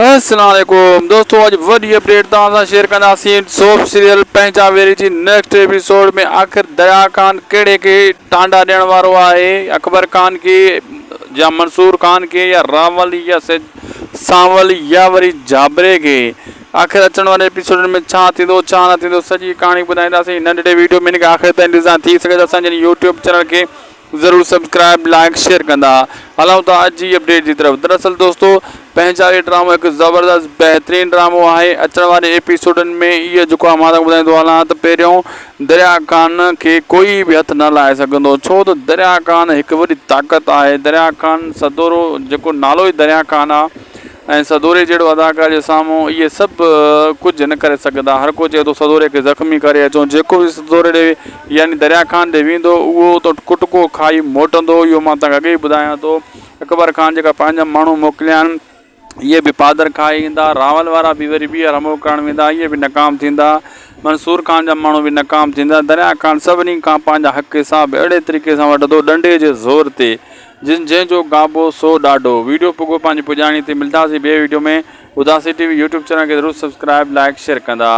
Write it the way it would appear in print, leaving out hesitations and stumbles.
السلام عليڪم دوستو اڄ وڏي اپڊيٽ توهان سان شيئر ڪنداسين سوپ سيريل پنهنجا ويري جي نيڪسٽ ايپيسوڊ ۾ آخر دريا خان ڪهڙي کي ٽانڊا ڏيڻ وارو آهي اڪبر خان کي يا منصور خان کي يا راول يا سانول يا وري جابري کي آخر اچڻ واري ايپيسوڊن ۾ ڇا ٿيندو ڇا نه ٿيندو سڄي ڪهاڻي ٻڌائينداسين ننڍڙي ويڊيو ۾ ان کي آخر تائين ڏسندا ٿي سگهي ته اسان جي يوٽيوب چينل کي ضرور سبسڪرائب لائڪ شيئر ڪندا هلون ٿا اڄ جي اپڊيٽ جي طرف دراصل دوستو پنهنجا هي ڊرامو هڪ زبردست بهترين ڊرامو آهي اچڻ واري ايپيسوڊن ۾ اهو جيڪو آهي مان ٻڌائيندو هلان ته پهريون دريا خان کي ڪوئي به هٿ نه لائي سگهندو ڇو ته دريا خان هڪ وڏي طاقت آهي دريا خان سدورو جيڪو نالو ئي دريا خان آهي ۽ سدوري جهڙو اداڪار جي سامهون اهي سڀ ڪجهه نه ڪري سگهندا. هر ڪو چئي ٿو سدوري کي زخمي ڪري اچون. جيڪو به سدوري ڏي يعني دريا خان ڏي ويندو اهو ته ڪٽڪو کائي موٽندو. اهو مان توهان کي اڳي ئي ٻڌايان ٿو. اڪبر خان جيڪا پنهنجا ماڻهو موڪليا آهن اهي به پادر کائي ايندا. راول وارا به وري ٻيهر حملو ڪرڻ ويندا اهي به ناڪام ٿيندا. منصور خان جا ماڻهو به ناڪام ٿيندا. دريا خان سڀني کان پنهنجا حق حساب اهڙي طريقي سان وٺندو ڏنڊي جي زور تي. جن جنهن جو گابو سو ڏاڍو. ويڊيو پڳو پنهنجي پڄاڻي تي ملداسين ٻئي video ۾ Udasi T V YouTube channel کي ضرور سبسڪرائب لائڪ شيئر ڪندا.